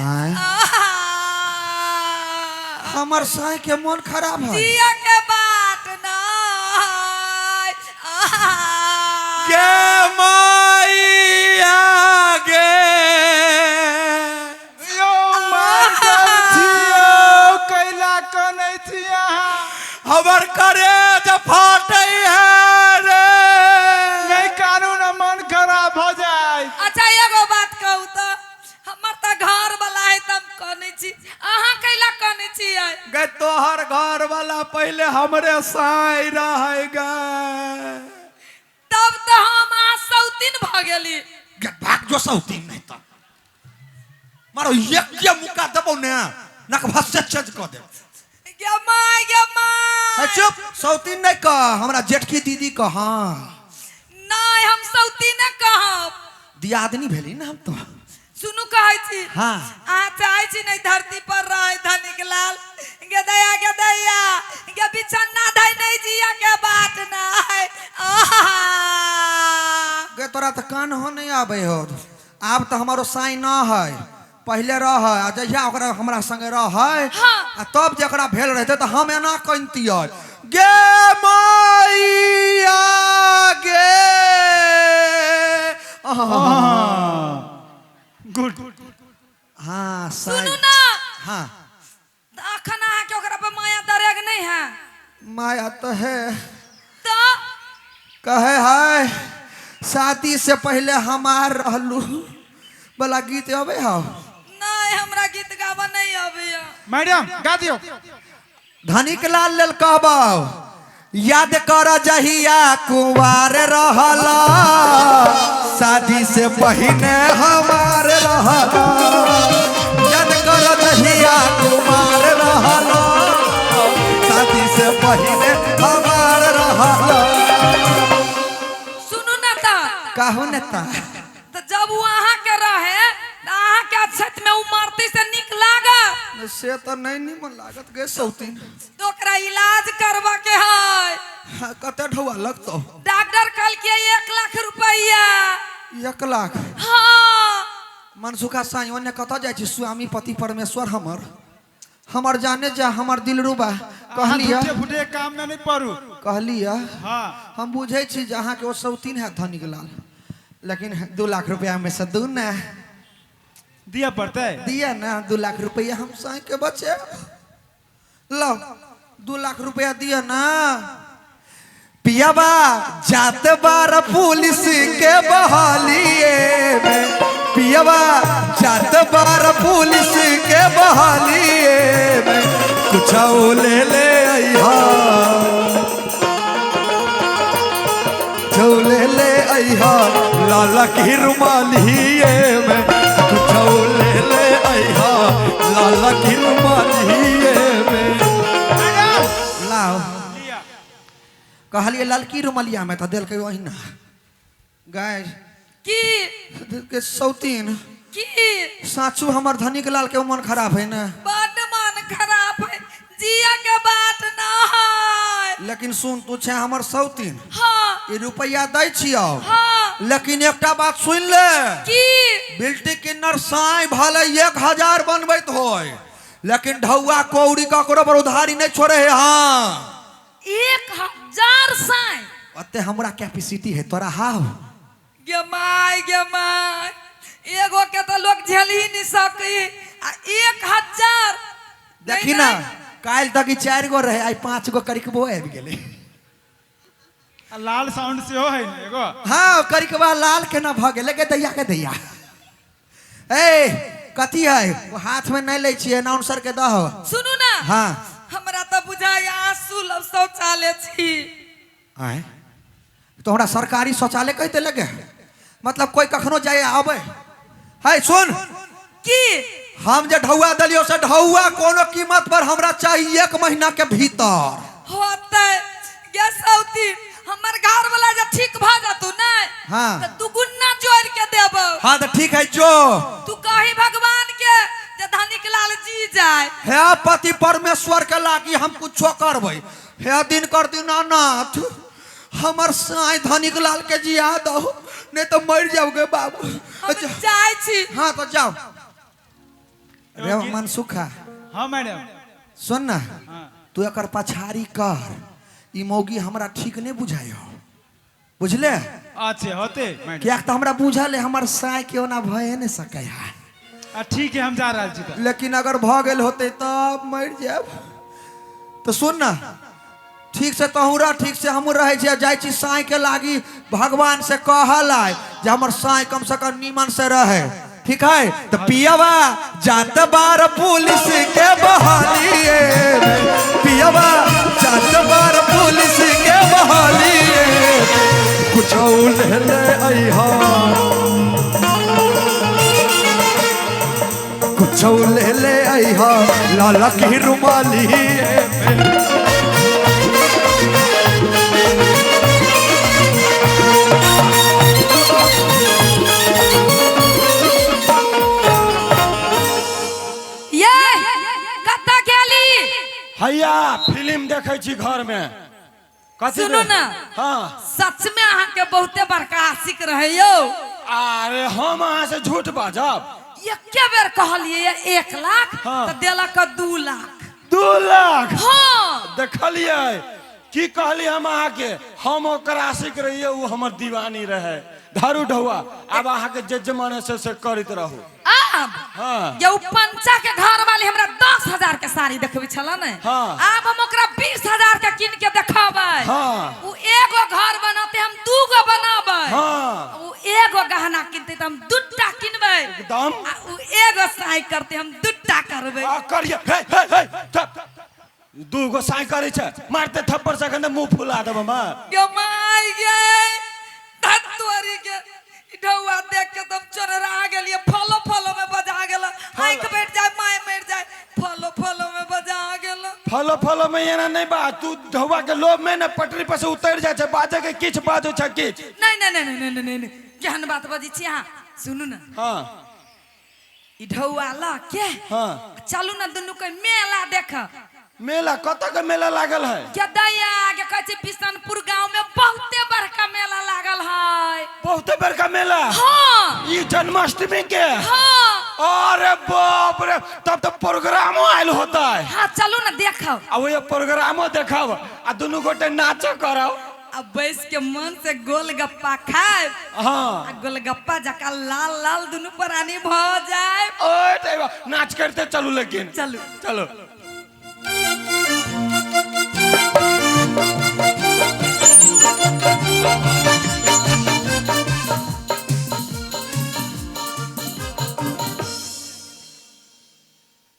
आय आहा। हमर साई के मन खराब है जिया के बात नहीं आहा। गे माइया गे यौ मास्टर छियौ कैला कनै छी अहाँ हमर करेज फाटै है रे नहि कानू ने मन खराब भऽ जाय अच्छा एगो बात कहू तऽ हमर तऽ घर वाला है तब कनै छी अहाँ कैला कनै छियै गे तोहर घर वाला पहिले हमरे साई रहै गे तब तऽ हम अहाँ सौतीन भऽ गेली गे भाग जो सौतीन नहीं तो मारो एक के मुक्का देबो ने नक भस्से चेंज कऽ देब गे माय गे माय ए, चुप सौतीन नहीं कह हमरा जेठकी दीदी कह हाँ नहि हम सौतीन कहब दियादनी भेली ने हम तो सुनू कहै छी हाँ। अहाँ चाहै छी नहि धरती पर रहै धनिक लाल गे दया गे दया गे बिछन्ना धै नहि जिया के बात नहि आहा गे तोरा तऽ कान हो नहीं आबै हो आब तऽ हमारो साई न है पहिले रह आ जहिया ओकरा हमरा संगे रह हाँ। आ तब जकरा भेल रहते तऽ हम एना कनितियै गे मैया गे गुड हाँ साई सुनू ना हाँ तऽ अखन अहाँके ओकरा पर माया दरेग नहि है माया तो है तऽ कहे है शादी से पहले हमार रहलू वाला गीत अबे हो नहि हमरा गीत गाबऽ नहि अबैया मैडम गा दियौ धनिक लाल लेल कहबौ याद कर जहिया कुंवार रहल शादी से पहिने हमार रहल याद कर जहिया कुमार रहल शादी से पहिने हमार रहल सुनू ना तऽ कहू ने ता तऽ जब ओ अहाँके रहे तऽ अहाँके अछैत में ओ मरती से नीक लागत से तऽ नहि निमन लागत गे सौतीन तऽ ओकरा इलाज करबऽ के है हाँ, कते ढौआ लगतौ डॉक्टर कहलकै 1 लाख रुपैआ 1 लाख हाँ मनसुखा साई ओन्ने कतऽ जाइ छी स्वामी पति परमेश्वर हमर हमर जाने जा हमर दिल रुबा कहलियै झूठे फूटे काम में नहीं पड़ू कहलियै हाँ हम बुझै छी जे अहाँके ओ सौतीन है धनिक लाल लेकिन 2 लाख रुपया में से दू ने दिया पड़तै दिया ना 2 लाख रुपया हम साई के बचे लो 2 लाख रुपया दिया ना पियाबा जात बार पुलिस के बहालिए में पियाबा जात बार पुलिस के बहालिए में कुछ ले ले अइहा ले ले अइहा लाला की रुमालिए में कुछ ले ले अइहा लाला की रुमालिए में लाओ लिया कहलिए ललकी रुमलिया में तऽ देलकै ओहिना गाय की के सौतीन की साचू हमर धनिक लाल के मन खराब है ने बड मन खराब है जिया के बात ना है लेकिन सुन तू छै हमर सौतीन हाँ ई रुपैआ दै छियौ हाँ लेकिन एकटा बात सुन ले की बिल्टी किन्नर साई भले 1000 बनबैत होय लेकिन ढौआ कौड़ी ककरो पर उधारी नहीं छोड़े है हाँ 1000 साई ओते हमरा कैपेसिटी है तोरा हाव गे my गे my एगो के तो लोग झेल ही नहीं सकी आ 1000 देखी ना काल्हि तक ई चारि गो रहे आइ पाँच गो करिकबो आबि गेलै आ लाल साउंड सेहो है ने एगो हाँ करिकबा लाल केना भऽ गेलै गे दैया के दैया ए कथी है ओ हाथ में नहीं लै छियै अनाउंसर के दह सुनू ना हाँ हमरा तऽ बुझाइ अहाँ सुलभ शौचालय छी आँय तो हमरा सरकारी शौचालय कहि देलक है मतलब कोई कखनो जाए आबै है सुन की हम जे ढौआ देलियो से ढौआ कोनो कीमत पर हमरा चाहिए एक महीना के भीतर होतै गे सौती हमर घर वाला जे ठीक भऽ जतौ ने हाँ। तऽ दुगुना जोड़ के देबौ हाँ तो ठीक है जो तू कही भगवान के जे धनिक लाल जी जाय हे पति परमेश्वर के लागी हम कुछो करबै हे दिन कर दीनानाथ हमर साई धनिक लाल के जिया दो नहीं तो मर जाओगे बाबू हम जाइ छी हाँ तो जाओ रे मनसुखा। हाँ मैडम। सुन ना। हाँ। तू एकर पछाड़ी कर, ई मौगी हमरा ठीक नहीं बुझायो, बुझले? अच्छे होते मैडम। कियाक तऽ हमरा बुझल है हमर साय के ओना भए नहीं सकै है। आ ठीक है, हम जा रहल छी तऽ। लेकिन अगर भऽ गेल होते तब मरि जायब। तऽ सुन ना, ठीक से तहूँ रह, ठीक से हमहूँ रहै छी। जाइ छी साँय के लागी भगवान से कहल आय जे हमर साँय कम से कम नीमन से रहे, ठीक है? तो पियवा जात बार पुलिस के बहालिए, पियवा जात बार पुलिस के बहालिए, कुछ ले ले अइहा, कुछ ले ले अइहा लाला की रुमाली। ये कतऽ गेली? हैया फिल्म देखै छी घर में। कथी सुनू ना। हाँ। सच में अहाँ के बहुते बड़का आशिक रहे यौ। अरे हम अहाँ से झूठ बाजब? एके बेर कहलिए 1 लाख। हाँ। तऽ देलक 2 लाख। 2 लाख? हाँ। देखलियै की कहली हम अहाँके, हम ओकर आशिक रहियै, ओ हमर दीवानी रहे। धरू ढौआ, आब अहाँके जे जे मन से करैत रहू। आब हाँ। ये उ पंचा के घर वाली हमरा 10,000 के साड़ी देखबै छला ने। हाँ। आब हम ओकरा 20,000 के कीन के देखबै। हाँ। उ एगो घर बनते हम 2 गो बनाबै। हाँ। उ एगो गहना किनते त हम 2टा किनबै। एकदम। आ उ एगो साई करते हम 2टा करबै। आ करिए, हे हे हे, थप। 2 गो साई करै छै, मारते थप्पड़ से अखन मुंह फुला देब हम। गे माय गे, धत तोरी के, ई ढौआ देख के तुम चोररा गेलिए, फलो फलो में बजा गेल, आंख बैठ जाए my मर जाए, फलो फलो में बजा गेल। फलो फलो में एना नहीं बा, तू ढौआ के लोभ में न पटरी पर से उतर जाय छै, बाजे के किछ बाजो छै किछ। नहीं नहीं नहीं नहीं नहीं नहीं, केहन बात बजै छी अहाँ? सुनू ना। हाँ। ई ढौआ ल के हाँ। चलू ना दुनू के मेला देख। मेला? कतऽ के मेला लागल है? के दैया के कहै छै बिशनपुर गांव में बहुते बड़का मेला लागल है। बहुते बड़का मेला? हाँ। ई जन्माष्टमी के? हाँ। अरे बाप रे, तब तो प्रोग्रामो आयल होता है। हाँ, चलू ना देखब। आ वही प्रोग्रामो देखब आ दुनू गोटे नाचो करब। आ बैस के मन से गोलगप्पा खाएब। हाँ। आ गोलगप्पा जका लाल लाल दुनू प्राणी भ जाए। ओए तैबा, नाच करते चलू लेकिन। चलू। चलो।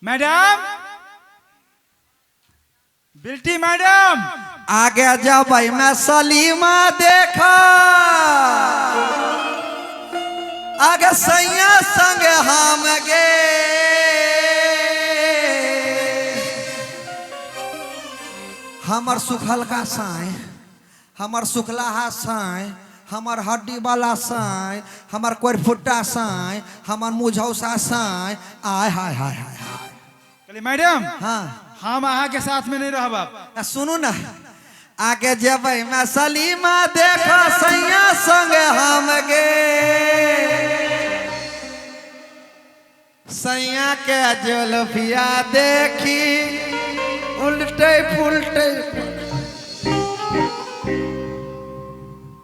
मैडम, बिल्टी मैडम। आगे जब मैं सलीमा देखा, आगे सैया संग हम गे, हमर सुखलका साँय, हमर सुखलाहा साँय, हमर हड्डी वाला साँय, हमर कोरफुट्टा साँय, हमर मुझौसा साँय, आय हाय हाय हाय हाय। कहली मैडम। हाँ। हम अहाँ के साथ में नहीं रहब। आ सुनू ना, आगे जबै मैं सलीमा देखो सैया संग हम गे, सैया के जुल्फिया देखी उल्टे पुलटे,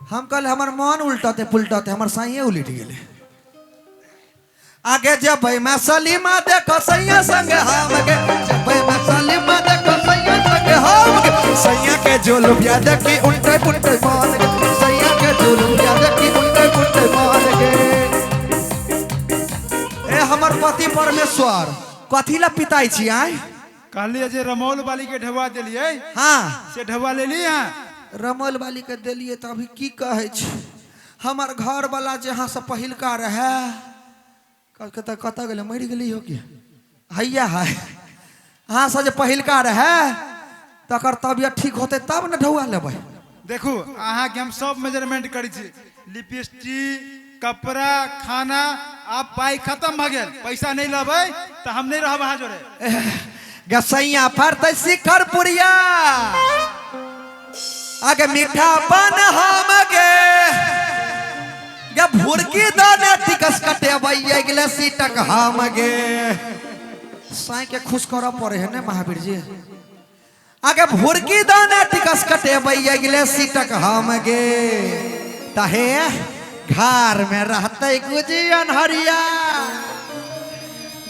हम कहले हमर मन उल्टते पुलटते हमर सैये उलट गेले। आगे जबै मैं सलीमा देखो सैया संग हम गे, जबै मैं सलीमा देखो सैया संग हम गे, सैया के जुल्फिया देखी उल्टे पुलटे मान गे, सैया के जुल्फिया देखी उल्टे पुलटे मान गे। ए हमर पति परमेश्वर, कथी ला पिताई छी आय? कहलिए जे रमौल वाली के ढौआ देलिए। हाँ। से ढौआ लेली हाँ? रमौल वाली के देलिए तऽ अभी की कहै छी, हमर घर वाला जे यहाँ से पहिलका रहे, कहलकै तऽ कतऽ गेलै, मरि गेली हो की? हैया है, अहाँ से जे पहिलका रहे तकर तबियत ठीक होतै तब ने ढौआ लेबै। देखू, अहाँ के हम सब मेजरमेंट करै छी, लिपस्टिक, कपड़ा, खाना। आब पाई खत्म भऽ गेल, पैसा नहीं लेबै तऽ हम नहीं रहब अहाँ जोड़े। गसैया फरतै शिखर पुरिया, आगे मीठा बन हम गे, गे भुरकी दाने टिकस कटेबै अगले सीटक हम गे। साई के खुश करऽ पड़े है ने महावीर जी। आगे भुरकी दाना टिकस कटेबै अगले सीटक हम गे, तहे घर में रहते गुजी अनहरिया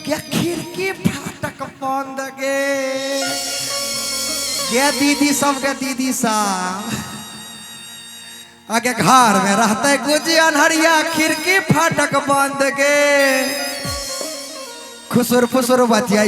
गे, खिड़की फाटक बंद गे। गे दीदी सब के दीदी सब, आगे घर में रहते गुजी अनहरिया, खिड़की फाटक बंद गे, खुसुर फुसुर बतियाई।